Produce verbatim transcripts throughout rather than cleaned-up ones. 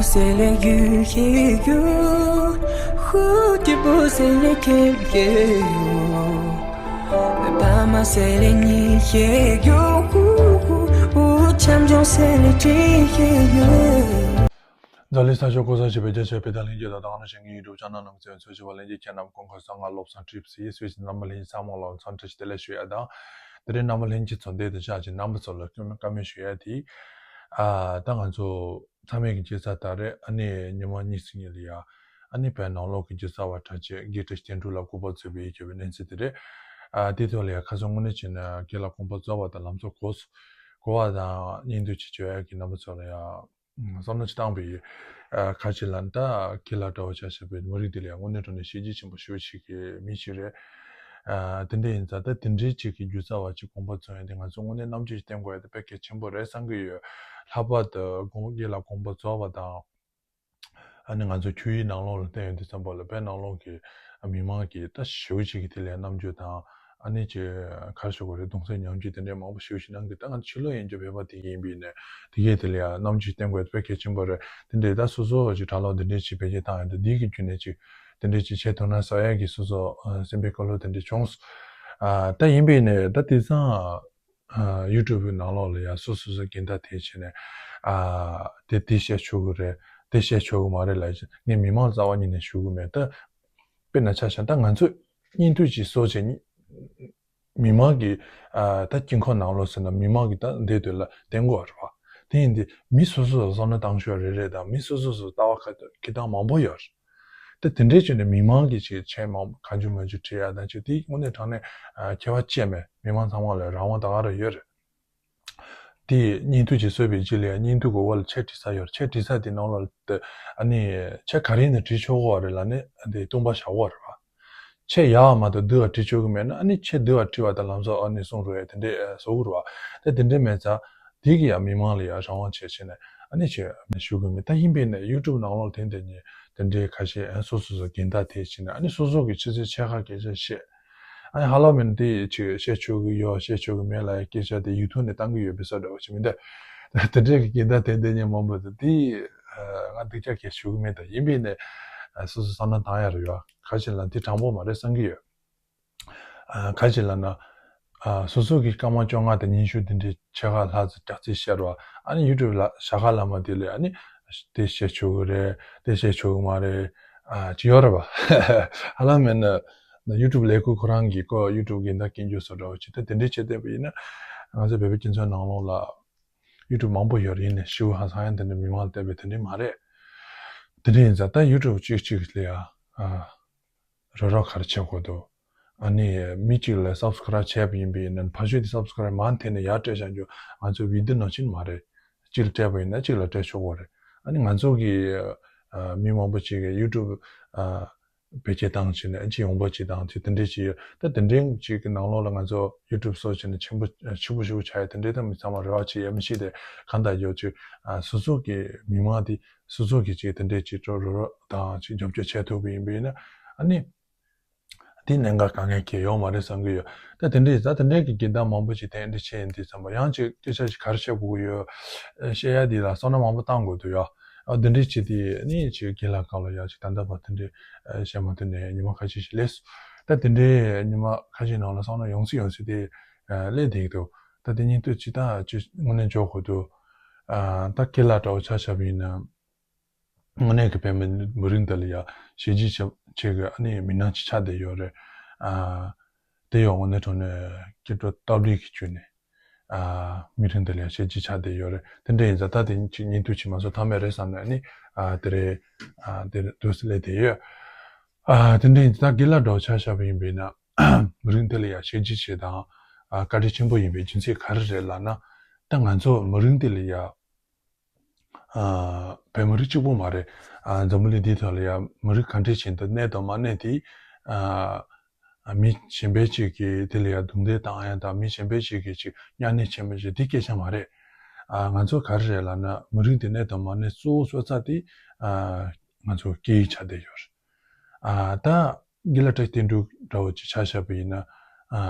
C'est les yeux qui guident, 蝴蝶不是你 qui guident, pas ma c'est les nids qui guident, 我常常 c'est les nids qui guident. འཛམ་གླིང་ས་ཕྱོགས་གང་སར་བཞུགས་པའི་རྒྱ་ཆེ་བའི་བོད་དང་ལྷན་རྒྱས་དང་། ད་ག་ནང་བཞིན་ངའི་ཡུ་ཊུབ་ཆེ་ནལ་ནང་གི་གཙོ་བོ་ཆེ་བ་ལྷན་རྒྱས་ཁྱེད་རྣམས་སྐུ་ཁམས་བཟང་ང་། བློ་བཟང་ཁྲིད་ཟེར་སུད་སི་རྣམ་པ་ལྷན་རྒྱས་ཚང་མ་ལ་འཚམས་འདྲི་བདེ་ལེགས་ཞུ་ཡ་དང་། དེ་རིང་རྣམ་པ་ལྷན་རྒྱས་ཚོ་འདིར་བཞག་ཅིང་རྣམ་པ་ཚོ་ལ་བཀའ་མོལ་ཞུ་ཡ་དེ། ཨ། ད་ང་ཚོ་ཚང་མས་ཀྱི་མཇལ་ཚར་ད་རེད། ཨ་ནི་ཉི་མ་གཉིས་ཙམ་ལ་ཡ། ཨ་ནི་བོད་ནང་ལོགས་ཀྱི་གཞིས་རྩ་བ་གྲགས་ཅན་དགེ་བཀྲ་ཤིས་དོན་གྲུབ་ལགས་སྐུ་པར་བཙུགས་པའི་གི་གནས་ཚུལ་དེ་རེད། ཨ། དེ་ཐོག་ལ་ཡ་ཁ་སང་དངོས་གནས་བྱས་ན་དགེ་ལགས་དགོངས་པ་རྫོགས་པ་དང་ལམ་སང་གོ་གོ་བ་དང་བརྙན་ཐུང་ཅིག་བྱོས་ཡ་གི་རྣམ་པ་ཚོ་ལ་ཡ། བསམ་བློ་ཅིག་བཏང་པ་ཡིན། ཨ། ཁ་ཅིག་ལ་ད་དགེ་ལགས་འདྲ་བོ་ཆ་བཞག་པའི་མི་རིགས་དེ་ལ་ཡང་དངོས་གནས་དྲང་གནས་བྱས་རྗེས་ཆེན་པོ་ཞེ་པོ་ཅིག་གི་མི་ཞིག་རེད། ཨ། དེ་འདྲ་ཡིན་ཙང་ད་དེ་འདྲའི་ཅིག་གི་གཞིས་རྩ་བ་ཅིག་དགོངས་པ་རྫོགས་ཡ་དེ་ང་ཚོ་དངོས་གནས་རྣམ་དཔྱོད་ཅིག་བསྟེན་དགོས་ཡ་དེ་དཔེ་གལ་ཆེན་པོ་རེད་བསམ་གྱི་ཡོད། ལྷག་པར་དུ་དགོངས་དགེ་ལགས་དགོངས་པ་རྫོགས་པ་དང་། ཨ་ནི་ང་ཚོ་ཆོས་ཡིག་ནང་ལོགས་ལ་བལྟས་ཡོང་དུས་ཙམ་པ་ལ་བོད་ནང་ལོགས་ཀྱི་མི་མང་གི་ད་ཞེ་པོ་ཅིག་གི་དེ་ལ་རྣམ་དཔྱོད་དང་། ཨ་ནི་ཅིག་ག་རེ་ཞུ་དགོས་རེད། གདུང་སེམས་མཉམ་སྐྱེད་དེ་འདྲའི་མང་པོ་ཞེ་པོ་ཅིག་གནང་གི། ད་ང་ཚོ་ཕྱི་ལོགས་ཡན་ཆད་བོད་པ་དེ་ཡིན་པ་ཡིན་ནའི་དེ་གས་དེ་ལ་ཡང་རྣམ་དཔྱོད་བསྟེན་དགོས་དཔེ་གལ་ཆེན་པོ་རེད། དེ་འདྲའི་ད་སོ་སོ་ཅིག་གྲྭ་ལོག་དེ་འདྲའི་ཅིག་བེད་སྤྱོད་བཏང་ཡོང་དུས་འདི་གི་བརྒྱུད་ནས་ཅིག་དེ་འདྲའི་ཅིག་བྱེད་ཐུབ་ན་བསམ་ཡ་གི་སོ་སོ་སེམས་པའི་བཀའ་སློབ་དེ་འདྲ་བྱུང་། ཨ། ད་ཡིན་པ་ཡིན་ནའི་ད་དེང་སང་ཨ། ཡུ་ཊུབ་ནང་ལོགས་ལ་ཡ་སོ་སོ་སོ་སྒེར་བདག་དེ་བྱས་ནས། ཨ། དེ་དེ་བཤད་ཆོག་གི་རེད། དེ་བཤད་ཆོག་གི་མ་རེད་ལབ་ཡ་ཅིག་ངས་མི་མང་ལ་རྩ་བ་ཉིད་ནས་ཞུ་གི་མེད། ད་དཔེར་ན་ཆ་བཞག་ན་ད་ང་ཚོས་བརྙན་ཐུང་ཅིག་བཟོ་བྱས་ནས་མི་མང་གི། ཨ། ད་དཀྱིལ་འཁོར་ནང་ལོགས་ཟེར་ན་མི་མང་གི་ད་འདི་དོན་ལ་བསྟན་དགོས་རེད་བ། དེ་ཡིན་དུས་མི་སོ་སོ་ལ་བསམ་བློ་བཏང་ཤོག་རེ་རེ་དང་མི་སོ་སོ་སོ་ལྟ་བ་ཁ་ཁྱེར་སྟངས་མང་པོ་ཡོད་རེད། ད་དེ་འདྲའི་བྱས་ནས་མི་མང་གིས་ཅིག་ཆེས་མང་གང་བྱུང་མང་བྱུང་བྲིས་ཡ་དང་ཅིག་དེ་དངོས་གནས་དྲང་གནས་ཁྱད་པར་ཅན་མེད། མི་མང་ཚང་མ་ལ་རང་དབང་ད་ག་རང་ཡོད་རེད། དེ་བརྙན་ཐུང་ཅིག་བཟོས་པའི་རྗེས་ལ་ཡང་བརྙན་ཐུང་གི་འོག་ལ་ཆེད་བྲིས་ས་ཡོད་རེད། ཆེད་བྲིས་ས་དེ་ནང་ལ་དེ་ཨ་ནི་ཆེད་ག་རེ་ཡིན་ན་བྲིས་ཆོག་གི་རེད་ལབ་ནས་དེ་སྟོན་པ་བཞག་གི་རེད་བ། ཆེད་ཡག་མ་གཏོགས་བསྡུས་པ་བྲིས་ཆོག་གི་མེད་ན་ཨ་ནི་ཆེད་བསྡུས་པ་བྲིས་པ་དང་ལམ་སང་ཨ་ནི་གསུང་རོགས་ཡ་དེ་འདྲས་བཟོ་གི་རེད་བ། དེ་དེ་འདྲས་མེད་ཙང་། དེ་གི་ཡང་མི་མང་ལ་ཡང་རང་དབང་བྱས་བྱས་ནས་ཨ་ནི་ཆེད་ཞུ་གི་མེད། ད་ཡིན་པས་ནས་ཡུ་ཊུབ་ནང་ལོགས་དེ་འདྲ་ཉིད་དེ་འདྲའི་ཁ་ཤས་ཨ་སོ་སོ་སོ་རྒན་བདག་དེ་བྱས་ནས་ཨ་ནི་སོ་སོ་གི་ཆུ་ཚོད་ཕྱེད་ཀ་སྐད་ཆ་བཤད། ཨ་ནི་ཧ་ལམ་མིན་དེ་ཅིག་བཤད་ཆོག་གི་ཡོད་བཤད་ཆོག་གི་མེད་ལ་སྐད་ཆ་དེ་ཡུ་ཊུབ་ནས་བཏང་གི་ཡོད་པའི་ས་འདྲ་བ་ཞིག་མི་འདུག་དེ་འདྲའི་གི་རྒན་བདག་དེ་འདྲ་ཉིད་མང་པོ་འདུག་དེ་ང་སྡུག་ཅག་སྐད་ཞུ་གི་མེད། ད་ཡིན་པས་ནས་སོ་སོ་བསམ་བློ་བཏང་ཡ་རེད་ཡ། ཁ་ཤས་ལ་འདི་དྲང་པོ་མ་རེད་བསམ་གི་ཡོད། ཨ། ག་ཅི་ལབ་ན། ཨ། སོ་སོ་གི་སྐར་མ་བཅོ་ལྔ་དང་ཉི་ཤུ་དེ་འདྲའི་ཕྱེད་ཀ་ལྷག་ཙམ་སྐྱག་རྫུན་བཤད་རོགས། ཨ་ནི་ཡུ་ཊུབ་ལ་ཞྭ་ཁ་ལ་མ་དེ་ལས་ཨ་ནི་དེ་བཤད་ཆོག་གི་རེད། དེ་བཤད་ཆོག་གི་མ་རེད། ཨ། ཅི་ཡོད་རེད་པ། ཧ་ལམ་མིན་ན་ཡུ་ཊུབ་ལས་ཁུངས་ཁོ་རང་གིས་ཁོ་ཡུ་ཊུབ་རྒན་བདག་སྐྱོན་བརྗོད་བཟོ་འདྲ་བོ་ཅིག་ད་དེ་འདྲའི་བྱས་བསྡད་པ་ཡིན་ན། ང་ཚོ་བོད་པའི་སྤྱི་ཚོགས་ནང་ལོགས་ལ་ཡུ་ཊུབ་མང་པོ་ཡོད་རེད། ཡིན་ནའི་ཞེ་པོ་ཧང་སང་ཡ་དེ་འདྲ་མི་མང་ལ་བལྟས་པའི་དེ་འདྲ་མ་རེད། དེ་འདྲ་ཡིན་ཙང་ད་ཡུ་ཊུབ་གཅིག་གཅིག་ལ་ཡ། ཨ། རོགས་རོགས་ག་རེ་བྱེད་དགོས་འདུག་ཨ་ནི་མི་གཅིག་ལ་སབ་སི་ཀ་རབ་བྱས་པ་ཡིན་པས་ན་ཕར་ཕྱོགས་དེ་སབ་སི་ཀ་རབ་མང་ཐེབས་ནས་ཡར་སྤྲད་བཞག་རྒྱུ་ང་ཚོའི་བི་ཌི་ཡོ་ནང་བཞིན་མ་རེད། གཅིག་ལ་སྤྲད་པ་ཡིན་ན་གཅིག་ལ་སྤྲད་ཆོག་གི་རེད། ཨ་ནི་ང་ཚོ་གི་ཨ་མི་མང་པོ་ཅིག་གིས་ཡུ་ཊུབ་ཨ་བེད་སྤྱོད་བཏང་བྱས་ནས་ཨ་ཅིག་ཡོང་འབབ་ཅིག་བཏང་བྱས་དེ་འདྲས་ཅིག་ཡོད། ད་དེ་འདྲས་ཅིག་གི་ནང་ལོགས་ལ་ང་ཚོ་ཡུ་ཊུབ་སོགས་བྱས་ནས་ཆེན་པོ་ཕྱུག་པོ་ཕྱུག་པོ་ཆགས་ཡ་དེ་འདྲས་ད་མི་ཚང་མ་རེ་བ་བྱེད་ཡ་མི་ཤེས་ཏེ་གང་ལྟར་ཡོད་ཅིག་ཨ་སོ་སོ་གི་མི་མང་དེ་སོ་སོ་གི་ཅིག་དེ་འདྲས་ཅིག་རོགས་རོགས་དང་ཅིག་རྒྱབ་སྐྱོར་བྱེད་ཐུབ་པ་ཡིན་པས་ན་ཨ་ནི། དེ་གནད་འགག་དཀའ་ངལ་གང་ཡང་ཡོད་མ་རེད་བསམ་གྱི་ཡོད། ད་དེ་འདྲའི་ད་དེ་འདྲའི་གི་རྒན་བདག་མང་པོ་ཅིག་དེ་འདྲ་བྱས་ཡིན་དུས་ཙམ་པ་ཡང་ཅིག་སྐད་ཆ་ཞིག་ག་རེ་བཤད་དགོས་ཀྱི་ཡོད། ཨ་བཤད་ཡ་འདི་ལ་བསམ་བློ་མང་པོ་བཏང་དགོས་འདུག་ཡ། ཨ་འདི་འདྲའི་བྱས་དེ་ནི་ཅིག་རྒན་ལགས་སྐབས་ལ་ཡ་ཅིག་ད་ལྟ་བར་དེ་འདྲའི་ཨ་བཤད་མ་ཐུབ་ནས་ཉི་མ་ཁ་ཤས་ཤིག་སླེབས་སོང་། ད་དེ་འདྲའི་ཉི་མ་ཁ་ཤས་ནང་ལ་བསམ་བློ་ཡོང་སྲིད་ཡོང་སྲིད་དེ་ཨ་སླེབས་བསྡད་ཀྱི་འདུག་ད་དེ་ཉིན་དུས་ཅིག་ད་ཅིག་དངོས་གནས་འཇོག་དགོས་འདུག་ཨ་ད་རྒན་ལགས་འདྲ་བོ་ཆ་བཞག་པ་ཡིན་ན། དངོས་གནས་ཀྱི་བོད་མི་མི་རིགས་འདི་ལ་ཡ་གཞི་བྱས་ཆེ་ཆེ་གི་ཨ་ནི་མི་སྣ་ཅིག་ཆགས་བསྡད་ཡོད་རེད། ཨ་དེ་ཡང་དངོས་གནས་དྲང་གནས་སྐྱིད་སྡུག་སྟབས་བདེ་གི་བརྒྱུད་ནས་ཨ་མི་རིགས་འདི་ལ་ཡ་གཞི་བྱས་ཆགས་བསྡད་ཡོད་རེད། དེ་འདྲ་ཡིན་ཙང་ད་དེ་ཅིག་ཉིན་དུས་ཅིག་མ་སོང་ཐ་མེད་རེད་བསམ་ནས་ཨ་ནི་ཨ་དེ་རེད། ཨ་དེ་རེད་འདུག་སེ་སླེབས་བསྡད་ཡོད། ཨ་དེ་འདྲ་ཡིན་ཙང་ད་རྒན་ལགས་འདྲ་བོ་ཆ་བཞག་པ་ཡིན་པས་ན་མི་རིགས་འདི་ལ་ཡ་གཞི་བྱས་ཆེ་དང་ཨ་བཀའ་དྲིན་ཆེན་པོ་ཡིན་པའི་རྒྱུ་མཚན་ག་རེ་རེད་ལབ་ན། ད་ང་ཚོ་མི་རིགས་འདི་ལ་ཡ། ཨ་བོད་མི་རིགས་གཅིག་པོ་མ་རེད། ཨ་འཛམ་བུ་གླིང་འདིའི་ཐོག་ལ་ཡང་མི་རིགས་ག་འདྲས་ཅིག་འདུག་གནས་དང་མ་གནས་དེ། ཨ་མི་གཞན་པ་ཅིག་གིས་དེ་ལ་ཡང་རྡུང་རྡེག་བཏང་ཡ་དང་མི་གཞན་པ་ཅིག་གིས་ཅིག་གཉའ་གནོན་བྱེད་མི་བྱེད་དེ་སྐད་ཆ་མ་རེད། ཨ་ང་ཚོ་ག་རེ་རེད་ལབ་ན་མི་རིགས་འདི་གནས་དང་མ་གནས་གཙོ་བོ་གཙོ་ཚ་དེ་ཨ་ང་ཚོ་སྐད་ཡིག་ཆགས་བསྡད་ཡོད་རེད། ཨ་ད་རྒན་ལགས་བཀྲ་ཤིས་དོན་གྲུབ་འདྲ་བོ་ཅིག་ཆ་བཞག་པ་ཡིན་ན། ཨ་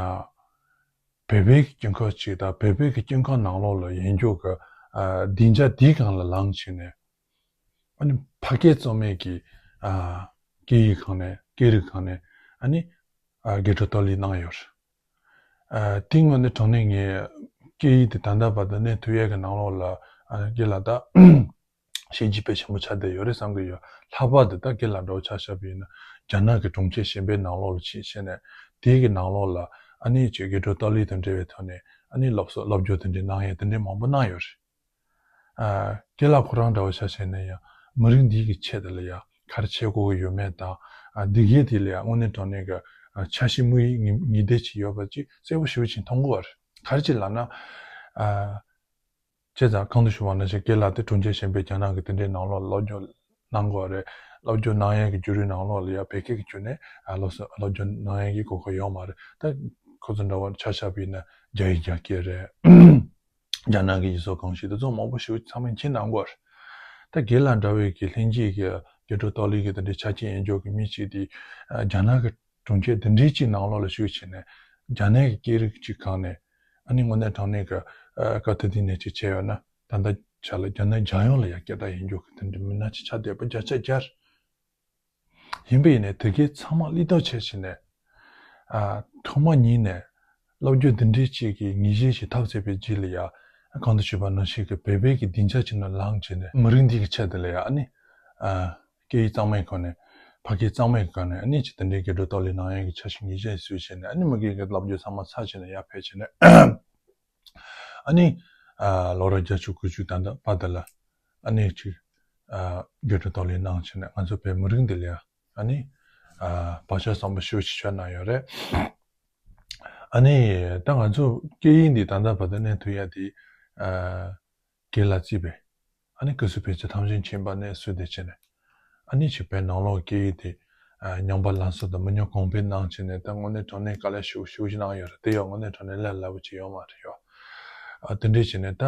བོད་པའི་དཀྱིལ་འཁོར་ཅིག་དང་བོད་པའི་དཀྱིལ་འཁོར་ནང་ལོགས་ལ་ཡིན་རྒྱུ་གི་ཨ་སྡིངས་ཆ་འདིའི་སྒང་ལ་ལངས་བྱས་ནས་ ཨ་ནི་ཕ་སྐད་གཙང་མའི་གི་ཨ་སྐད་ཡིག་སྒང་ནས་སྐད་རིགས་སྒང་ནས་ཨ་ནི་ཨ་སྒེར་གྲོས་གཏོགས་ལེན་གནང་ཡོད་རེད། ཨ་དེ་དངོས་གནས་དྲང་གནས་ངས་སྐད་ཡིག་དེ་ད་ལྟ་བར་དུ་གནས་ཐུབ་ཡས་ཀྱི་ནང་ལོགས་ལ་ཨ་སྐད་ལ་ད་ཤེས་བྱ་དཔེ་ཆེན་པོ་ཆགས་བསྡད་ཡོད་རེད་བསམ་གྱི་ཡོད། ལྷག་པར་དུ་ད་སྐད་ལ་འདྲ་བོ་ཆ་བཞག་པ་ཡིན་ན་རྒྱ་ནག་གི་གྲོང་ཁྱེར་གཞན་པའི་ནང་ལོགས་ལ་ཕྱིན་བྱས་ནས་དེའི་གི་ནང་ལོགས་ལ་ཨ་ནི་ཅིག་སྒེར་གྲོས་གཏོགས་ལེན་དང་འབྲེལ་བའི་ཐོག་ནས་ཨ་ནི་སློབ་གསོ་སློབ་སྦྱོང་དེ་འདྲའི་གནང་ཡས་དེ་འདྲའི་མང་པོ་གནང་ཡོད་རེད། ཨ་སྐད་ལ་ཁོ་རང་འདྲ་བོ་ཆ་བཞག་ན་ཡང་མི་རིགས་འདིའི་གི་ཆེད་དུ་ལ་ཡང་ག་རེ་བྱེད་དགོས་ཀྱི་ཡོད་མེད་དང་ཨ་འདི་གའི་དེ་ལ་ཡང་དངོས་གནས་དྲང་གནས་ཀྱི་ཨ་འཆར་གཞི་དམིགས་ཡུལ་ངེས་ངེས་གཏན་ཅིག་ཡོད་པ་ཅིག་གསལ་པོ་ཞེ་པོ་ཅིག་མཐོང་གི་ཡོད་རེད། ག་རེ་ཅིག་ལབ་ན། ཨ་བྱས་ཙང་གོང་དུ་ཞུས་པ་ནང་བཞིན་སྐད་ལ་དེ་གྲོང་ཁྱེར་གཞན་པའི་རྒྱ་ནག་གི་དེ་འདྲའི་ནང་ལོགས་སློབ་སྦྱོང་གནང་དགོས་རེད། སློབ་སྦྱོང་གནང་ཡས་ཀྱི་བརྒྱུད་རིམ་ནང་ལོགས་ལ་ཡང་བོད་སྐད་ཀྱི་བརྒྱུད་ནས་ཨ་སློབ་གསོ་སློབ་སྦྱོང་གནང་ཡས་ཀྱི་གོ་སྐབས་ཡོད་མ་རེད། ད་ཁོ་ཚོ་འདྲ་བོ་ཆ་བཞག་པ་ཡིན་ན་རྒྱ་ཡིག་རྒྱ་སྐད་རེད། རྒྱ་ནག་གི་ཡིག་གཟུགས་གང་ཞིག་དེ་ཚོ་མང་པོ་ཞིག་ཚང་མས་མཁྱེན་གནང་དགོས་རེད། ད་སྒེར་ལ་འདྲ་བའི་གི་ལྷན་སྐྱེས་ཀྱི་སྒེར་གྲོས་གཏོགས་ལེན་གྱི་དེ་འདྲའི་ཆ་རྐྱེན་ཡོད་མཁན་གྱི་མི་ཞིག་དེ་ཨ་རྒྱ་ནག་གི་གྲོང་ཁྱེར་དེ་འདྲའི་ཅིག་ནང་ལོགས་ལ་བཞུགས་བྱས་ནས་རྒྱ་ནག་གི་སྐད་རིགས་ཅིག་སྒང་ནས་ཨ་ནི་དངོས་གནས་དྲང་གནས་ཀྱི་ཨ་བཀའ་ཐུབ་དེ་ནས་ཅིག་བྱས་ཡོད་ན་ད་ལྟ་ཆ་ལ་རྒྱ་ནག་རྒྱལ་ཡོངས་ལ་ཡང་སྐད་གྲགས་ཡོད་མཁན་གྱི་དེ་འདྲའི་མི་སྣ་ཅིག་ཆགས་བསྡད་པ་བརྒྱ་ཆ་བརྒྱ་རེད། ཡིན་པ་ཡིན་ནའི་དེ་གའི་ཚང་མ་ལེགས་ཐོག་ཆེ་ཕྱིན་ནས། ཨ་ཐོག་མ་ཉིད་ནས་སློབ་སྦྱོང་འདི་འདྲའི་ཅིག་གི་ངེས་ཤེས་ཤིག་ཐོབ་ཚར་བའི་རྗེས་ལ་ཡ། གོང་དུ་ཞུས་པ་ནང་བཞིན་གྱི་བོད་པའི་གི་སྡིངས་ཆ་ཅིག་ནང་ལངས་བྱས་ནས་མི་རིགས་འདི་གི་ཆེད་དུ་ལ་ཡ་ཨ་ནི། ཨ་སྐད་ཡིག་གཙང་མའི་སྒོ་ནས་ཕ་སྐད་གཙང་མའི་སྒོ་ནས་ཨ་ནི་ཅིག་དེ་འདྲའི་སྒེར་གྲོས་གཏོགས་ལེན་གནང་ཡས་ཀྱི་འཆར་གཞི་ངེས་ཅན་བཟོས་བྱས་ནས་ཨ་ནི་མ་གི་གི་སློབ་སྦྱོང་ཚང་མ་ཚར་བྱས་ནས་ཡར་ཕེབས་བྱས་ནས། ཨ་ནི། ཨ་ལོ་རབས་བརྒྱད་ཅུ་དགུ་བཅུ་ད་ལྟ་བར་དུ་ལ། ཨ་ནི་ཅིག་ཨ་སྒེར་གྲོས་གཏོགས་ལེན་གནང་བྱས་ནས་ང་ཚོ་བོད་མི་རིགས་འདི་ལ་ཡ། ཨ་ནི། ཨ་བག་ཆགས་བཟང་པོ་ཞེ་པོ་ཅིག་བྱུང་གནང་ཡོད་རེད། ཨ་ནི། ད་ང་ཚོ་སྐད་ཡིག་འདི་ད་ལྟ་བར་དུ་གནས་ཐུབ་ཡ་དེ། ཨ་སྒེར་ལ་བརྩིས་པའི། ཨ་ནི་སྐུ་གཟུགས་ཕལ་ཆེར་ཐམས་ཅད་མཁྱེན་པ་ནས་བཟོས་ཏེ་བྱས་ནས། ཨ་ནི་ཅིག་བོད་ནང་ལོགས་སྐད་ཡིག་དེ། ཨ་ཉམས་པ་ལམ་སང་དང་མི་ཉམས་གོང་འཕེལ་གནང་བྱས་ནས་ད་དངོས་གནས་དྲང་གནས་དཀའ་ལས་ཞེ་པོ་ཞེ་པོ་ཅིག་གནང་ཡོད་རེད། དེ་ཡང་དངོས་གནས་དྲང་གནས་ལས་སླ་པོ་ཅིག་ཡོད་མ་རེད་ཡོ། ཨ་དེ་འདྲས་བྱས་ནས་ད།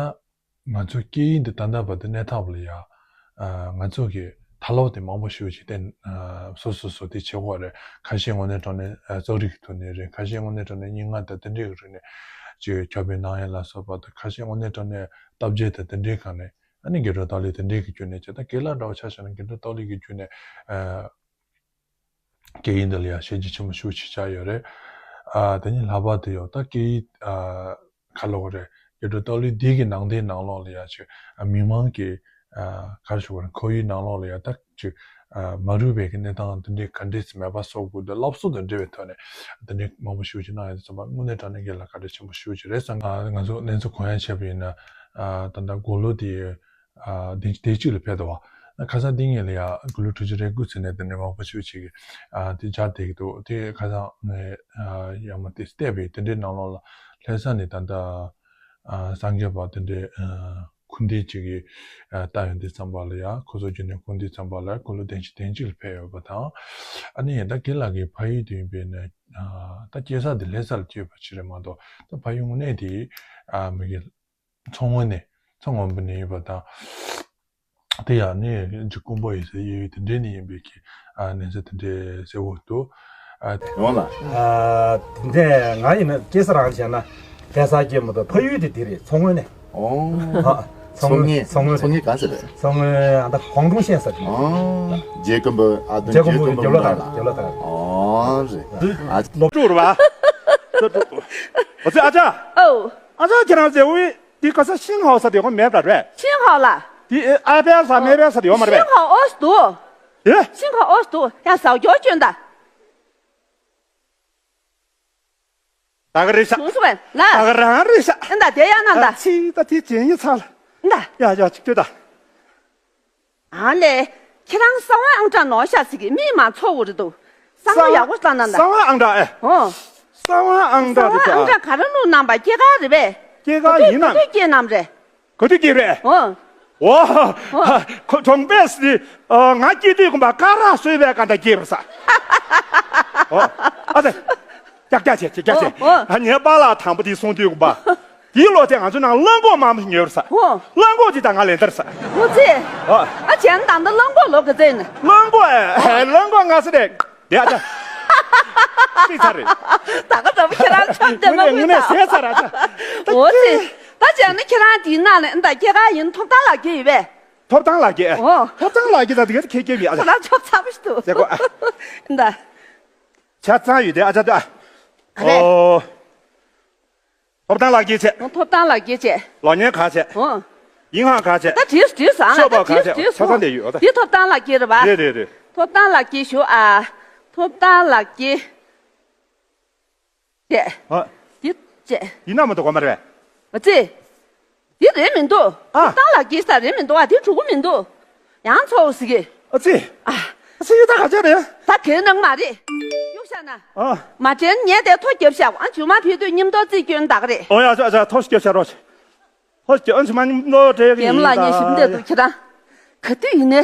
ང་ཚོ་སྐད་ཡིག་འདི་ད་ལྟ་བར་དུ་གནས་ཐབས་ལ་ཡ། ཨ་ང་ཚོ་གི་ཐབས་ལམ་དེ་མང་པོ་ཞེ་པོ་ཅིག་བསྟེན། ཨ་སོ་སོ་སོ་དེ་བྱེད་དགོས་རེད། ཁ་ཤས་དངོས་གནས་དྲང་གནས་ཨ་རྩོམ་རིག་གི་ཐོག་ནས་རེད། ཁ་ཤས་དངོས་གནས་དྲང་གནས་སྙན་ངག་དང་དེ་འདྲའི་གི་རིགས་ནས་ཅིག་ཁྱབ་སྤེལ་གནང་ཡ་ལ་སོགས་པ་དང་། ཁ་ཤས་དངོས་གནས་དྲང་གནས་གཏམ་རྒྱུད་དང་དེ་འདྲའི་སྒང་ནས་ཨ་ནི་སྒེར་གྲོས་གཏོགས་ལེན་དེ་འདྲའི་གི་བརྒྱུད་ནས་བྱས། ད་སྒེར་ལ་འདྲ་བོ་ཆ་བཞག་ན་སྒེར་གྲོས་གཏོགས་ལེན་གི་བརྒྱུད་ནས་ཨ། སྐད་ཡིག་འདི་ལ་ཡང་ཤེས་བྱ་ཆེན་པོ་ཞེ་པོ་ཅིག་ཆགས་ཡོད་རེད། ཨ་དེ་ནས་ལྷག་པར་དུ་ཡང་ད་སྐད་ཡིག་ཨ་ག་ལབ་དགོས་རེད། སྒེར་གྲོས་གཏོགས་ལེན་འདི་གི་ནང་དོན་ནང་ལོགས་ལ་ཡང་ཅིག་ཨ་མི་མང་གི་ཨ་ག་རེ་ཞུ་དགོས་རེད། ཁོར་ཡུག་ནང་ལོགས་ལ་ཡང་ད་ཅིག་ཨ་མ་རུངས་པའི་གི་གནས་སྟངས་འདི་འདྲའི་ག་འདྲས་སེ་མེད་པ་བཟོ་དགོས་འདུག་སློབ་གསོ་དང་འབྲེལ་བའི་ཐོག་ནས་འདི་འདྲའི་མང་པོ་ཞེ་པོ་ཅིག་གནང་ཡོད་དུས་ཙམ་པ་དངོས་གནས་དྲང་གནས་སྒེར་ལ་བཀའ་དྲིན་ཆེན་པོ་ཞེ་པོ་ཅིག་རེད་བསམ། ང་ང་ཚོ་གནས་ཚུལ་གོ་ཡ་བྱས་པ་ཡིན་ན་ཨ་ད་ལྟ་དགུང་ལོ་དེ། ཨ་དེ་དེ་གཅིག་ལ་ཕེབས་འདུག་བ། ཁ་སང་འདི་ངེད་ལ་ཡ་དགུང་ལོ་དྲུག་ཅུ་རེ་དགུ་ཚུན་ནས་དེ་འདྲའི་མང་པོ་ཞེ་པོ་ཅིག་གིས་ཨ་དེ་སྦྱར་བསྡད་ཀྱི་འདུག་དེ་ཁ་སང་ངས་ཨ་ཡ་མ་དེ་བལྟས་པས་དེ་འདྲའི་ནང་ལོགས་ལ་ལྷ་ས་ནས་ད་ལྟ་ཨ་སངས་རྒྱས་པ་དེ་འདྲའི་ཨ་ཁུངས་ལྡན་ཅིག་གིས་ཨ་ལྟ་ཡོང་དུས་ཙམ་པ་ལ་ཡ། ཁོ་ཚོ་རྒྱུན་ནས་ཁུངས་ལྡན་ཙམ་པ་ལ་དགུང་ལོ་དེ་གཅིག་དེ་གཅིག་ལ་ཕེབས་ཡོད་པ་དང་། ཨ་ནི་ད་སྒེར་ལ་གི་ཕ་ཡུལ་དུ་ཡིན་པས་ནས་ཨ་ད་སྐྱེས་ས་དེ་ལྷ་ས་ལ་སྐྱེས་པ་ཅིག་རེད་མ་གཏོགས། ད་ཕ་ཡུལ་དངོས་གནས་དེ་ཨ་མི་གི་མཚོ་སྔོན་ནས། མཚོ་སྔོན་པོ་ནས་ཡིན་པ་དང་། དེ་ཡང་ནི་འཇུ་ཀུན་པོ་ཡིན་ཟེར་ཡོད་དེ་འདྲའི་ནས་ཡིན་པའི་གི་ཨ་གནས་ཚུལ་དེ་འདྲའི་གསལ་བོ་འདུག་ཨ་ཡོང་ལ། ཨ་དེ་འདྲས་ང་ཡིན་ན་སྐྱེས་ས་རང་བྱས་ན་ལྷ་ས་སྐྱེས་མ་གཏོགས་ཕ་ཡུལ་དེ་དེ་རེད། མཚོ་སྔོན་ནས། ཨོ། ཨ་མཚོ་སྔོན། མཚོ་སྔོན། མཚོ་སྔོན་གང་ཟེར་རེད། མཚོ་སྔོན་ཨ་ད་ཧོང་ཀྲུང་ཤན་ཟེར། ཨོ། རྒྱལ་ཀུན་པོ་ཨ་དོན་རྒྱལ་ཀུན་པོ་རྒྱལ་ཀུན་པོ་རྒྱབ་ལ་ཐག་རྒྱབ་ལ་ཐག་ཨོ་རེད། ཨ་སློབ་ཕྲུག་རེད་པ། ཨོ་ཙི་ཨ་ཅག་ཨོ། ཨ་ཅག་ཁྱེད་རང་ཟེར་བའི་འདི་ག་ས་ཤིང་ཧའོ་ས་དེ་གོ་མེད་པ་རེད། ཤིང་ཧའོ་ལ། འདི་ཨ་ཕེལ་ས་མེ་ཕེལ་ས་དེ་ཡོད་མ་རེད་པས། ཤིང་ཧའོ་ཨོ་སི་འདུག་ཨེ། ཤིང་ཧའོ་ཨོ་སི་འདུག་ཡ་ཟའོ་ཀྱོ་ཅོན་ད། ད་ག་རེད་ཤག་ད་ག་རང་རེད་ཤག་ཨ་ད་དེ་ཡ་ན་ད། ཨ་ཙི་ད་དེ་ཅན་ཡི་ཚ་ལ། ད། ཡ་ཡ་ཅིག་ལྟོས་ད། ཨ་ལས། ཁྱེད་རང་གསང་བ་ཨང་གྲངས་ནོར་ཤག་ཟེར་གི་མིག་མ་ཚོ་བོ་རེད་འདུག་གསང་བ་ཡག་པོ་བཏང་ན་ད། གསང་བ་ཨང་གྲངས་ཨེ། ཨོ། གསང་བ་ཨང་གྲངས་རེད་ད། གསང་བ་ཨང་གྲངས་ག་རེ་བླུགས་གནང་པ་སྐྱེས་སྐར་རེད་པས། སྐྱེས་སྐར་ཡིན་ན། ག་དུས་སྐྱེས་གནང་རེད། ག་དུས་སྐྱེས་པས། ཨོ། ཨོ། ཨོ། ཁོ་གྲོང་པས་སི། ང་སྐྱེས་དུས་དགོན་པ་ཀ་ར་སོས་པའི་ཀ་འདྲ་སྐྱེས་པར་ས། ཨོ། ཨ་ཙི། ཀྱག་ཀྱག་བྱས་ཀྱག་ཀྱག་བྱས། ཨོ། ཨོ། ཨ་ངའི་པཱ་ལགས་དང་པོ་དེ་གསུང་དུས་དགོན་པ། དེའི་ལོ་དེ་ང་ཚོ་ནང་གླང་གོག་མང་པོ་ཉོས་པར་ས། ཨོ། གླང་གོག་དེ་ད་ང་ལེན་དར་ས། ཨོ་ཙི། ཨོ། ཨ་བྱས་ན་ད་ལྟ་གླང་གོག་ལོ་ག་ཚོད་ཡིན། གླང་གོག་ཨེ། གླང་གོག་ང་ས་རེད། ཡ་ཅག་ཅིག་ཚར་རེད། ད་ག་ཙམ་ཁྱེད་རང་ཆམ་དེ་མ་དངོས་གནས་ངུས་ད། ཟས་ཚར་ར་ཅག་ད་ཨོ་ཙི། ད་བྱས་ན་ཁྱེད་རང་དེའི་ནང་ནས་ད་སྐྱེས་སྐར་ཡིན་ཐོབ་ཐང་ལ་སྐྱེས་ཡོད་པས། ཐོབ་ཐང་ལགས་ཀྱིས། ཨོ། ཐོབ་ཐང་ལགས་ཀྱིས་ད་དེ་ག་ཁྱེད་སྐྱེ་མི་ཨ། ཁོ་རང་ཆོབ་ཚ་པོ་ཞིག་འདུག་ཟེར་གོ་ཨ། ད། ཆ་ཚང་ཡོད་དེ་ཨ་ཅག་ཏུ་ཨ། ཨ་རེད། ཨོ། ཐོབ་ཐང་ལགས་ཀྱིས་བྱས། ཨོ། ཐོབ་ཐང་ལགས་ཀྱིས་བྱས། ལོ་ཉེས་ག་བྱས། ཨོ། ཡིན་ཧང་ག་བྱས། ད་བྲིས་བྲིས་སོང་། ཨ་ཤོག་པ་ད་ག་བྲིས་བྱས། བྲིས་ཆ་ཚང་སོང་། དེ་ཡོད་ཨ་ད། འདི་ཐོབ་ཐང་ལགས་ཀྱིས་རེད་པ། རེད་རེད་རེད། ཐོབ་ཐང་ལགས་ཀྱིས་ཞུ་ཨ། ཐོབ་ཐང་ལགས་ཀྱིས། བྱས། ཨ། འདི་བྱས། འདི་ན་མ་གཏོགས་གོ་མ་རེད། ཨ་ཙི། འདི་རེད་མི་འདུག་ཨ། ཐོབ་ཐང་ལགས་ཀྱིས་ས་རེད་མི་འདུག་ཨ། འདི་གྲུ་གུ་མི་འདུག་ཡང་ཚོགས་ཟིག་གི། ཨ་ཙི། ཨ། ཨ་ཙི་ད་ག་ཅག་རེད། ད་གའི་ནང་མ་རེད། གཡུག་བཞག་ན། ཨ། མ་དྲན་ངས་དེ་ཐོ་རྒྱབ་བཞག་ཨ། མཇུག་མ་ཕུད་དུས་མཉམ་དུ་རྩིས་སྐྱོན་བཏང་གི་རེད། ཨོ་ཡ་ཨ་ཙི་ཨ་ཙི་ཐོ་རྒྱབ་བཞག་རོགས། ཧོ་ཀྱི་ཨ་ཙི་མ་ཉིན་ལོ་དྲེ་གི་རྒན་མོ་ལགས་ངས་ཞིབ་འདེད་འདུག་ཁྱེད་རང་། ག་དུས་ཡིན་ནའི།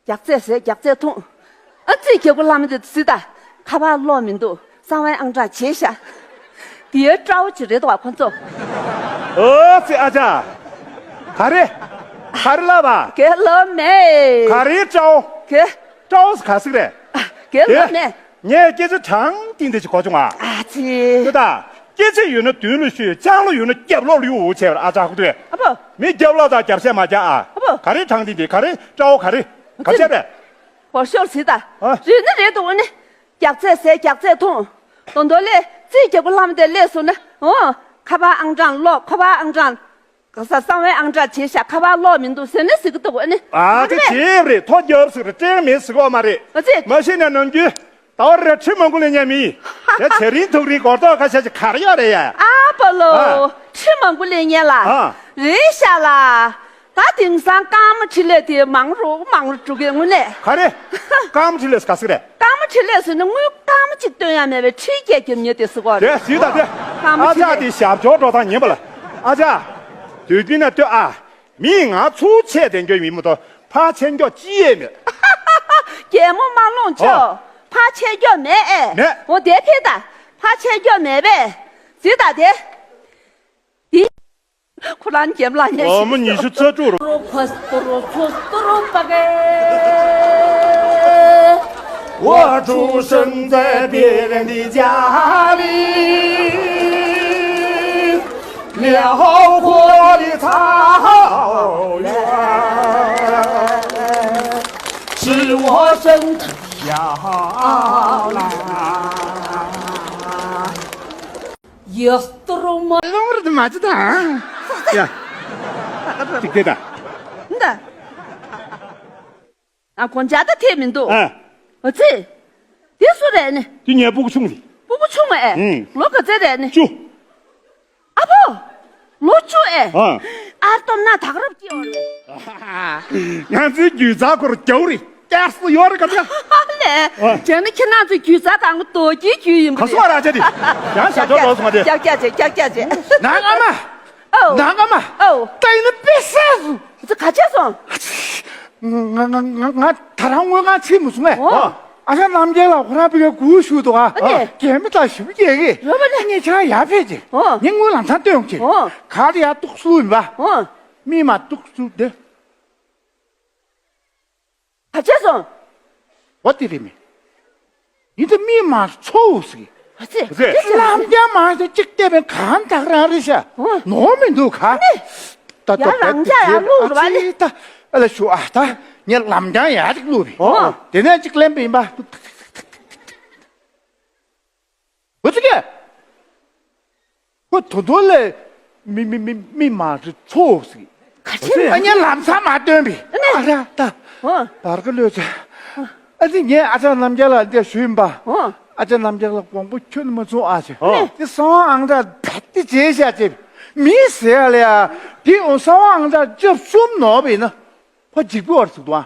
རྒྱགས་ཚད་ཟས་རྒྱགས་ཚད་འཐུང་། ཨ་ཙི་རྒྱལ་པོ་བླ་མ་དེ་སྲིད་ད། ཁ་པར་གློག་མི་འདུག་གསང་བའི་ཨང་གྲངས་བརྗེད་ཤག་དེའི་སྤྲ་བོ་ཅིག་རེད་འདུག་བ་ཁོ་ཚོ། ཨོ་ཙི་ཨ་ཅག་ག་རེ། ག་རེ་ལབ་པ། གའི་ལབ་མེད། ག་རེ་སྤྲ་བོ། གའི། སྤྲ་བོ་ག་ཟིག་རེད། གའི་ལབ་མེད། ངས་སྐད་ཆ་དྲང་བདེན་དེ་ཅིག་གོ་བྱུང་ཨ། ཨ་ཙི། དེ་ད། སྐད་ཆ་ཡོད་ན་མདུན་ལ་ཤོད། ལྕང་ལོ་ཡོད་ན་རྒྱབ་ལོགས་ལ་གཡུག་འོ་བྱས་པར་ཨ་ཅག་ཁུ་དོད། ཨ་ཕོ། མི་རྒྱབ་ལོགས་དང་རྒྱབ་སེ་མ་རྒྱག་ཨ། ཨ་ཕོ། ག་རེ་དྲང་བདེན་དེ་ག་རེ་སྤྲ་བོ་ག་རེ། ག་བྱས་པས། གོ་ཤོར་ཟིག་ད། ཨ། རེད་ན་རེད་འདུག་འོ་ནི། རྒྱགས་ཚད་ཟས་རྒྱགས་ཚད་འཐུང་། དོན་དོན་ལས་རྩིས་རྒྱག་པོ་ལྷམ་དེ་སླེབས་སོང་ན་འོ། ཁ་པར་ཨང་གྲངས་ཀློག་ཁ་པར་ཨང་གྲངས། ག་ས་གསང་བའི་ཨང་གྲངས་བྱས་ཤག་ཁ་པར་གློག་མི་འདུག་ཟེར་ནས་ཟིག་གི་འདུག་ཨ་ནི། ཨ་ཙི་བྱས་རེད་ཐོ་རྒྱབ་ཟིག་རེད་སྤྲད་མེད་ཟིག་གོ་མ་རེད། ཨ་ཙི། མ་ཤེས་ན་ནམ་རྒྱུན། ད་བར་རེ་ཁྲི་མང་པོ་ལེན་མཁན་མི་ཡིན། ཡ་བྱ་རིང་ཐུག་རིང་སྒོར་ཐོག་ཁ་ཤས་ཀྱི་གར་ཡོད་རེད་ཡ། ཨ་པ་ལོ། ཨ། ཁྲི་མང་པོ་ལེན་མཁན་ལ། ཨ། རེད་ཤག་ལ། ད་དེང་སང་རྐང་མ་འཕྲིན་ལས་དེ་མང་རུ་མང་རུ་འགྲོ་གི་ངུ་ནས། ག་རེ། རྐང་མ་འཕྲིན་ལས་ག་ཟིག་རེད། རྐང་མ་འཕྲིན་ལས་ཟེར་ན་དངུལ་རྐང་མ་གཅིག་སྟོན་ཡ་མེད་པའི་འཕྲིན་སྐྱེལ་རྒྱབ་མཁན་དེ་ཟེར་གོ་རེད། དེ་ཟིག་ད་དེ། རྐང་མ་ཨ་ཅག་འཕྲིན་ལས། དེ་ཞབས་ཇོ་འགྲོ་སྟངས་ཉན་པ་ལ། ཨ་ཅག་དུས་རྒྱུན་ན་ལྟོས་ཨ། མིས་ང་ཚུར་ཆད་དེ་འགྱོད་མི་མི་ཏོ་ཕར་ཆད་འགྱོད་ཅི་ཡས་མེད། རྒྱལ་མོ་མ་ལོངས་ཆོག་ཨོ། ཕར་ཆད་འགྱོད་མེད་ཨེ། མེད། འོ་དེ་ཕེ་ད། ཕར་ཆད་འགྱོད་མེད་པས། ཟི་ད་དེ། འདི། ཁོ་རང་རྒྱལ་མོ་ལ་ཉན་ལོ་མོ་ཉི་ཤུ་རྩ་དྲུག་རུ། 我出生在别人的家里，辽阔的草原是我生的摇篮。 ཡོ་སྟོར་མ། ལོང་རེད་མ་ཅི་ད། ཡ། ཅིག་དེ་ད། འདི། ཨ་གོན་ཇ་ད་ཐེ་མི་འདུག་ཨ། ཨ་ཙི། དེ་སུ་རེད་ནི། དེ་ངའི་སྤུ་གུ་ཆུང་རེད། སྤུ་གུ་ཆུང་ཨེ། ཨུམ། ལོ་ག་ཚོད་རེད་ནི། བཅུ། ཨ་ཕོ། ལོ་བཅུ་ཨེ། ཨ། ཨར་སྟོབས་ན་ད་ག་རབ་སྐྱེ་བ་རེད། ང་ཚོའི་རྒྱུད་རྩ་ཁོར་རྒྱའུ་རེད། སྐྱར་སུ་ཡོད་རེད་ག་ཚ། ལས། ཨ། བྱས་ན་ཁྱེད་རང་ཚོའི་རྒྱུད་རྩ་དང་པོ་རྡོ་རྗེའི་རྒྱུད་ཡིན་པ་ག་རེད། སོ་ར་ཅེ་དེ། ཡང་ཞབས་ཏོག་འགྲོ་སོང་བ་དེ། ཀྱག་ཀྱག་བྱེད་ཀྱག་ཀྱག་བྱེད། ནང་ཨ་མ། ཨོ། ནང་ཨ་མ། ཨོ། ད་ཡིན་ན་དཔེ་བསད་སོང་། ཚེ་ག་བྱས་སོང་། ང་ང་ང་ང་ད་རང་དངོས་ཁང་ཕྱིན་མ་སོང་ངས། ཨོ། ཨ་ཞང་རྣམ་རྒྱལ་ལགས་ཁོ་རང་ཕ་གིར་སྒུག་བཞུགས་འདུག་ཨ། ཨ་ནི། རྒན་མོ་དང་ཞི་མོ་རྒྱག་གི། རོ་པ་ནི། ངས་ཁྱེད་རང་ཡར་ཕེབས་ཀྱི། ཨོ། ངས་དངུལ་ལམ་སང་སྟོན་གྱི། ཨོ། ག་རེ་ཡར་གཏུག་སུ་ཡིན་པ། ཨོ། མི་མ་གཏུག་སུ་དེ། ག་བྱས་སོང་། འོ་དེ་རེད་མི། ཡིན་ད་མི་མ་ཚོ་བོ་ཟིག་ཨ་ཙི། ཨ་ཙི། ལམ་རྒྱང་མ་ཟེར་གཅིག་བལྟས་པས་གང་དག་རང་རེད་ཤག་ཨོ། ནོར་མི་འདུག་ག་ཨ་ནི། ད་ཡ་ལམ་རྒྱང་ཡར་བླུགས་རེད་པ་ཨ་ནི། ད་ཨ་ལ་ཞུ་ཨ་ད་ངས་ལམ་རྒྱང་ཡར་ཅིག་བླུགས་པས། ཨོ། དེ་ནས་གཅིག་ལེན་པ་ཡིན་པ། འོ་ཙི་ཀྱེ། ཁོ་དོ་དོ་ལས་མི་མི་མི་མི་མ་རེད་ཚོ་ཟིག་ག་ཚོད་ཨ་ཉན་ལམ་སང་མ་སྟོན་པས། ཨ་ནི། ཨ་ར་ད། ཨོ། བར་ག་ལོས་ཚེ། ཨ་ཙི་ངས་ཨ་ཅག་རྣམ་རྒྱལ་ལགས་འདིར་ཞུས་ཡིན་པ། ཨོ། ཨ་ཅག་རྣམ་རྒྱལ་ལགས་དགོངས་པ་ཁྱོན་ནས་མ་ཚོམ་ཨ་ཅེ། ཨོ། དེ་གསང་བ་ཨང་གྲངས་བེད་དེ་བརྗེད་བཞག་ཅེ། མི་ཟེར་ཡ་ལ་ཡ། དེ་འོ་གསང་བ་ཨང་གྲངས་བཅུ་གསུམ་ནོར་བ་ཡིན་ན། ཁོ་འཇིགས་པོ་བར་ཟིག་འདུག་ཨ།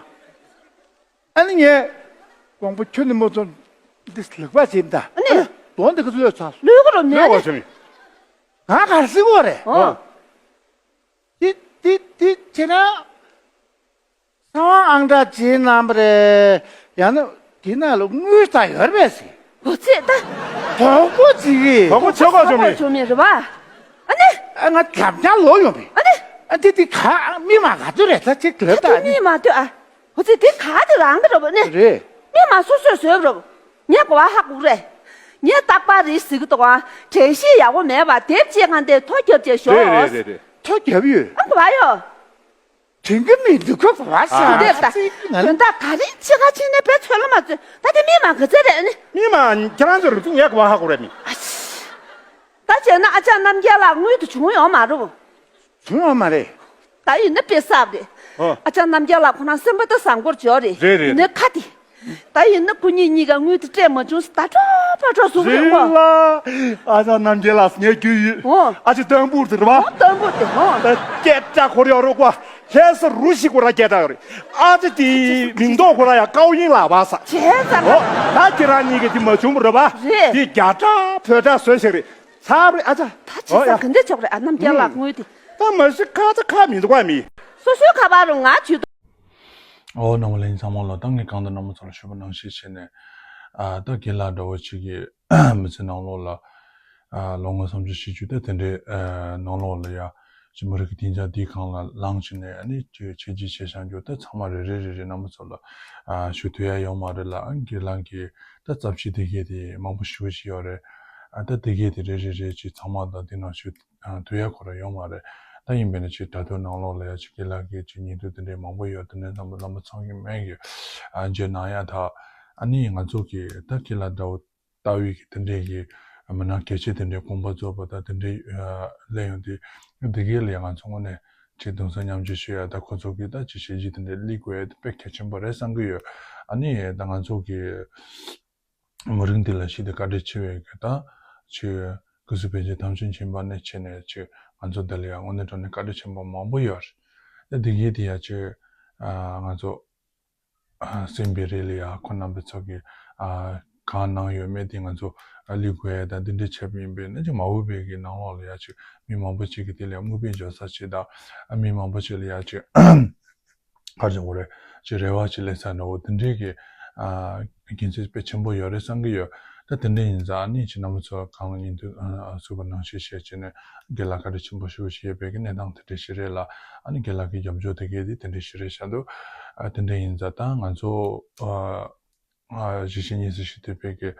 ཨ་ནི་ངས་དགོངས་པ་ཁྱོན་ནས་མ་ཚོམ། འདི་ལག་པ་བྱེད་ད། ཨ་ནི། དོན་འདི་ག་ཚོད་ལོས་ཚར། ལུས་གོ་རོ་ནས་ལུས་གོ་ནི། བྱེད་མི། ང་གར་སྲིད་གོ་རེད། ཨོ། དེ་དེ་དེ་བྱས་ན། གསང་བ་ཨང་གྲངས་བྱེད་གནང་པ་རེད། ཡང་ན་དེ་ན་ལ་དངུལ་ད་ཡོད་རེད་པས་ཟེར། འོ་ཙི་ད། དོག་པོ་ཅིག་གིས། དོག་པོ་ཆོག་ག་ཆོག་མི། ཆོག་མི་རེད་པ། ཨ་ནི། ཨ་ང་ལམ་རྒྱང་ལོག་ཡོང་པས། ཨ་ནི། ཨ་དེ་དེ་ག་མི་མ་ག་ཚོད་རེད་ད་ཅིག་ལབ་ད་ཨ་ནི། མི་མ་ལྟོས་ཨ། འོ་ཙི་དེ་ག་དེ་རང་གི་རོ་བ་ནི། རེད། མི་མ་སོ་སོས་བཟོས་རོ། ངས་གོ་བ་ཧ་གོ་རེད། ངས་རྟག་པར་རེ་ཟིག་གི་འདུག་ཨ། དྲན་ཤེས་ཡག་པོ་མེད་པ་དེབ་ཅེས་གང་དེ་ཐོ་རྒྱབ་ཅེས་ཞོག་རེད་རེད་རེད་རེད། ཐོ་རྒྱབ་ཡོད། ཨ་གོ་བ་ཡོད། དྲན་གི་མི་འདུག་གོ་བ་ས། ཨ། དེ་ད་ཨ་ཙི་ང་དོན་དག་ག་རེ་ཕྱི་ཁ་ཕྱིན་ནས་བེད་ཚོད་ལ་མ་ཚོད་ད་དེ་མི་མང་གི་ཚེ་རེད་ནི། མི་མང་ཁྱེད་རང་ཚོ་རུ་ཚུགས་ཡག་གི་བ་ཧ་གོ་རེད་མི། ཨ་ཤི། ད་བྱས་ན་ཨ་ཅག་རྣམ་རྒྱལ་ལགས་དངུལ་དུ་བྱུང་ཡོད་མ་རེད། བྱུང་ཡོད་མ་རེད། ད་ཡིན་ན་དཔེ་གསར་རེད། ཨོ། ཨ་ཅག་རྣམ་རྒྱལ་ལགས་ཁོ་རང་སེམས་པ་ད་བཟང་པོར་འཇོག་རེད། རེད་རེད། ཡིན་ན་ཁ་དེ། ད་ཡིན་ན་སྐུ་ཉིད་གཉིས་ཀ་དངུལ་དེ་སྤྲད་མ་བྱུང་ཟེར་ད་དྲག་པ་དྲག་ཟུག་རེད་རེད་ཨོ། ལ། ཨ་ཅག་རྣམ་རྒྱལ་ལགས་ངས་རྒྱུས་ཡོད། ཨོ། ཨ་ཅག་ཏམ་བུར་དེ་རེད་བ། ཨོ་ཏམ་བུར་དེ་ཨོ། ད་སྐད་ཆ་ཁོར་ཡོད་རོགས་པ། ལྷས་ས་རུ་ཞིག་ཁོ་ར་སྐད་གྲགས་རེད། ཨ་ཅག་དེའི་མིང་འདོགས་ཁོ་ར་ཡ་ཀའོ་ཡིན་ལགས་བ་ས། བྱས་ཙང་། ཨོ། ད་ཁྱེད་རང་གཉིས་ཀ་དེ་མ་བྱུང་རེད་བ། རེད། དེ་རྒྱ་གྲགས་བོད་གྲགས་བཟོས་ཞིག་རེད། ཚར་རེད་ཨ་ཅག་ད་ཅི་ཨོ་ཡ། ས་ག་འདྲ་ཆོག་རེད་ཨ་རྣམ་རྒྱལ་ལགས་དངུལ་དེ། ད་མ་གཞི་ཁ་ཚ་ཁ་མི་འདུག་བ་མི། སོ་སོའི་ཁ་པར་རུ་ང་བྱུས་འདུག་ཨོ་རྣམ་པ་ལྷན་རྒྱས་ཚང་མ་ལ་ད་ངས་གང་ལྟར་རྣམ་པ་ཚོ་ལ་ཞུས་པ་ནང་བཞིན་བྱས་ནས། ཨ་ད་རྒན་ལགས་འདྲ་བོ་ཅིག་གིས་མི་ཚེ་ནང་ལོགས་ལ། ཨ་ལོ་ངོ་སུམ་ཅུ་བཞི་བཅུ་ད་དེ་འདྲའི་ཨ་ནང་ལོགས་ལ་ཡ་ཅིག་མི་རིགས་ཀྱི་སྡིངས་ཆ་འདིའི་སྒང་ལ་ལངས་བྱས་ནས་ཨ་ནི་ཅིག་བྱས་རྗེས་བྱས་བཞག་རྒྱུ་ད་ཚང་མ་རེ་རེ་རེ་རེ་རྣམ་པ་ཚོ་ལ་ཨ་ཞུ་ཐུབ་ཡ་ཡོད་མ་རེད་ལ། ཨ་རྒན་ལགས་ཀྱི་ད་རྩ་ཆེ་དེ་གས་དེ་མང་པོ་ཞུ་བཞིན་ཡོད་རེད། ཨ་ད་དེ་གས་དེ་རེ་རེ་རེ་ཅིག་ཚང་མ་དང་དེ་ནང་ཞུ། ཨ་དུས་ཡ་ཁོ་ར་ཡོང་མ་རེད། ད་ཡིན་པས་ན་ཅིག་དྲ་ཐོག་ནང་ལོགས་ལ་ཡ་ཅིག་རྒན་ལགས་ཀྱི་ཅིག་ཉིན་ཐོ་དེ་འདྲའི་མང་པོ་ཡོད། དེ་འདྲའི་རྣམ་པ་རྣམ་པ་ཚང་གི་མེད་ཀྱི་ཨ་བརྗོད་གནང་ཡ་ད། ཨ་ནི་ང་ཚོ་གི་ད་རྒན་ལགས་འདྲ་བོ་ལྟ་བུའི་གི་དེ་འདྲའི་གི་མི་སྣ་གལ་ཆེ་དེ་འདྲའི་དགོངས་པ་རྫོགས་པ་ད་དེ་འདྲའི་ཨ་སླེབས་ཡོང་དུས་དེ་གའི་ལ་ཡ་ང་ཚོ་དངོས་གནས་ཅིག་གདུང་སེམས་མཉམ་སྐྱེད་ཞུ་ཡ་ད་ཁོ་ཚོ་གི་ད་ཅིག་བྱས་རྗེས་དེ་འདྲའི་སླེབས་དགོས་ཡ་དེ་དཔེ་གལ་ཆེན་པོ་རེད་བསམ་གི་ཡོད། ཨ་ནི་ད་ང་ཚོ་གི་མི་རིགས་འདི་ལ་ཞིག་ཏུ་བཀའ་དྲིན་ཆེ་བའི་གི་ད་ཆོས་སྐུ་གཟུགས་པཎ་ཆེན་ཐམས་ཅད་མཁྱེན་པ་ནས་བྱས་ནས་ཆོས་ང་ཚོ་འདི་ལ་ཡང་དངོས་གནས་དྲང་གནས་བཀའ་དྲིན་ཆེན་པོ་མང་པོ་ཡོད་རེད། ད་འདི་གའི་དེ་ཡང་ཆོས་ང་ཚོ་སེམས་པའི་རིགས་ལ་ཡང་ཁོ་རྣམ་པའི་ཚོ་གི་གང་གནང་ཡོད་མེད་དེ་ང་ཚོ་ལི་གོ་ཡ་ད་འདི་འདྲ་བྱས་པ་ཡིན་པས་ན་ཅིག་མ་འོས་པའི་གི་ནང་ལོགས་ལ་ཡང་ཆོས་མི་མང་པོ་ཅིག་གི་དེ་ལ་ཡང་དམིགས་པའི་འཇོག་ས་ཆེ་ད་མི་མང་པོ་ཅིག་ལ་ཡང་ཆོས། ག་རེ་བྱུང་བ་རེད། ཅིག་རེ་བ་ཅིག་སླེབས་ས་འདྲ་བོ་དེ་འདྲའི་གི་ཨ་དགེ་མཚན་དཔེ་ཆེན་པོ་ཡོད་རེད་བསམ་གི་ཡོད། ད་དེ་འདྲ་ཡིན་ཙང་ཨ་ནི་ཅིག་རྣམ་པ་ཚོ་གང་ཡིན་དུས་ཨ་ཚུགས་པ་ནང་བཞིན་བྱས་བྱས་ནས་རྒན་ལགས་བཀའ་དྲིན་ཆེན་པོ་ཞེ་པོ་ཅིག་ཡོད་པའི་གི་གནས་སྟངས་དེ་འདྲ་ཞིག་རེད་ལ། ཨ་ནི་རྒན་ལགས་ཀྱི་རྒྱབ་སྐྱོར་དེ་གས་དེ་དེ་འདྲ་ཞིག་རེད་ཤག་འདུག་ཨ་དེ་འདྲ་ཡིན་ཙང་ད་ང་ཚོ་ཨ། ཨ་གཞིས་བྱེས་གཉིས་སུ་གཞིས་སྡོད་པའི་གི་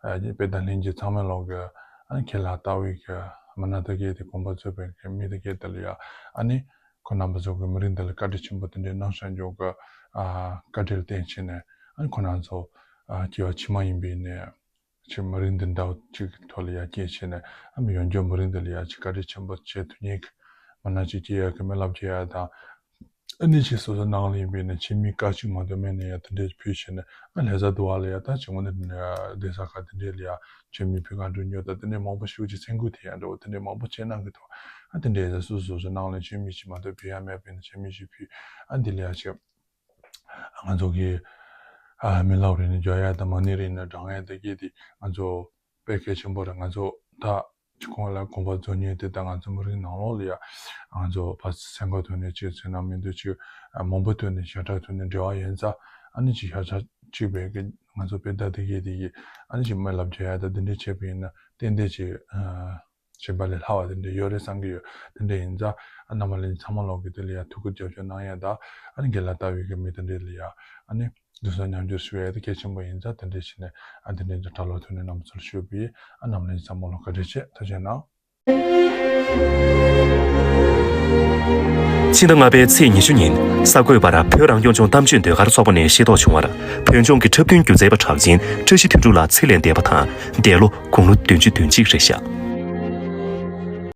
ཨ་དཔེ་དང་ལྷན་རྒྱས་ཚང་མའི་ལོག་གི་ཨ་ཁྱེད་ལ་ལྟ་བའི་གི་མི་སྣ་དེ་གས་དེ་དགོངས་པ་རྫོགས་པའི་གི་མི་དེ་གས་དེ་ལ་ཡ་ཨ་ནི་ཁོ་རྣམ་པ་ཚོ་གི་མི་རིགས་འདི་ལ་བཀའ་དྲིན་ཆེན་པོ་དེ་འདྲའི་གནང་བཞག་རྒྱུ་གི་ཨ་བཀའ་དྲིན་ལ་བརྟེན་བྱས་ནས་ཨ་ནི་ཁོ་རང་ཚོ་ཨ་སྐྱེ་བ་ཕྱི་མ་ཡིན་པའི་ནས་ཅིག་མི་རིགས་འདི་འདྲ་བ་ཅིག་གི་ཐོག་ལ་ཡ་སྐྱེས་བྱས་ནས་ཨ་མི་ཡོང་རྒྱུ་མི་རིགས་འདི་ལ་ཡ་ཅིག་བཀའ་དྲིན་ཆེན་པོ་བྱེད་ཐུབ་མཁན་གི་མི་སྣ་ཅིག་སྐྱེ་ཡ་གི་མི་ལབ་བྱེད་ཡ་དང་། ཨ་ནི་ཅིག་སོ་སོ་ནང་ལ་ཡིན་པའི་ནས་ཁྱིམ་མི་དཀའ་སྤྱད་མ་གཏོགས་མེད་ནས་ཡ་དེ་འདྲས་ཕུལ་བྱས་ནས་ཨ་ལྷ་ས་འདུག་བ་ལ་ཡ་ད་ཅིག་དངོས་གནས་དེ་འདྲས་གདན་ས་ཁག་དེ་འདྲས་ལ་ཡ་ཆོས་མི་ཕུལ་ག་འགྲོ་ཉོ་ད་དེ་འདྲས་མང་པོ་ཞེ་པོ་ཅིག་སེམས་འགུལ་ཐེབས་ཡ་འདྲ་བོ་དེ་འདྲས་མང་པོ་བྱས་གནང་གི་འདུག་ཨ་དེ་འདྲས་ཡ་སོ་སོ་སོ་སོ་ནང་ལ་ཆོས་མི་ཅིག་མ་གཏོགས་ཕུལ་ཡ་མེད་པའི་ནས་ཆོས་མི་ཅིག་ཕུལ་ཨ་འདི་ལ་ཡ་ཅིག་ང་ཚོ་གི་ཨ་མི་ལབ་རེ་ནས་འཇོག་ཡ་དང་མ་ཎི་རེ་ནས་བགྲང་ཡ་དེ་གི་དེ་ང་ཚོ་དཔེ་གལ་ཆེན་པོ་རེད། ང་ཚོ་ད་ཅིག་ཁོང་ལ་དགོངས་པ་རྫོགས་ཉེན་དེ་ད་ང་ཚོ་མི་རིགས་ནང་ལོགས་ལ་ཡ་ང་ཚོ་ཕར་སེམས་ཁ་ཐོག་ནས་ཅིག་ཟེར་ན་མི་འདུག་ཅིག་མང་པོ་ཐོག་ནས་ཞེ་དྲག་ཐོག་ནས་འབྲེལ་བ་ཡོད་ཙང་ཨ་ནི་ཅིག་ཤ་ཚ་གཅིག་པའི་གི་ང་ཚོ་དཔེ་ད་དེ་གི་དེ་གི་ཨ་ནི་ཅིག་མི་ལབ་བྱ་ཡ་ད་དེ་འདྲས་བྱས་པ་ཡིན་ན་ཏན་ཏན་ཅིག་གཞན་པ་ལས་ལྷག་པ་དེ་འདྲས་ཡོད་རེད་བསམ་གི་ཡོད། དེ་འདྲས་ཡིན་ཙང་ཨ་རྣམ་པ་ལྷན་རྒྱས་ཚང་མ་ལོག་གི་དེ་ལ་ཡ་ཐུགས་ཁུར་རྒྱབ་སྐྱོར་གནང་ཡ་ད་ཨ་ནི་རྒན་ལགས་ལྟ་བུའི་གི་མི་དེ་འདྲས་ལ་ཡ་ཨ་ནི་གདུང་སེམས་མཉམ་སྐྱེད་ཞུ་ཡ་དེ་གལ་ཆེན་པོ་ཡིན་ཙང་དེ་འདྲས་བྱས་ནས་ཨ་དེ་འདྲས་ཀྱི་དྲ་ལོག་ཐོག་ནས་རྣམ་པ་ཚོར་ཞུས་པ་ཡིན། ཨ་རྣམ་པ་ལྷན་རྒྱས་ཚང་མ་ལོག་བཀའ་དྲིན་ཆེ། ཐུགས་རྗེ་གནང་། ཕྱི་ཟླ་ལྔ་པའི་ཚེས་ཉི་ཤུ་ཉིན་གསར་འགོད་པར་བོད་རང་སྐྱོང་ལྗོངས་གཏམ་བརྗོད་ཟློས་གར་ཚོགས་པ་ནས་ཤེས་རྟོགས་བྱུང་བར་བོད་ལྗོངས་ཀྱི་འཁྲབ་སྟོན་སྒྱུ་རྩལ་པ་གྲགས་ཅན་བཀྲ་ཤིས་དོན་གྲུབ་ལགས་ཚེ་ལས་འདས་པ་དང་འདས་ལོ་དགུང་ལོ་བདུན་ཅུ་དོན་གཅིག་རེད་བཞག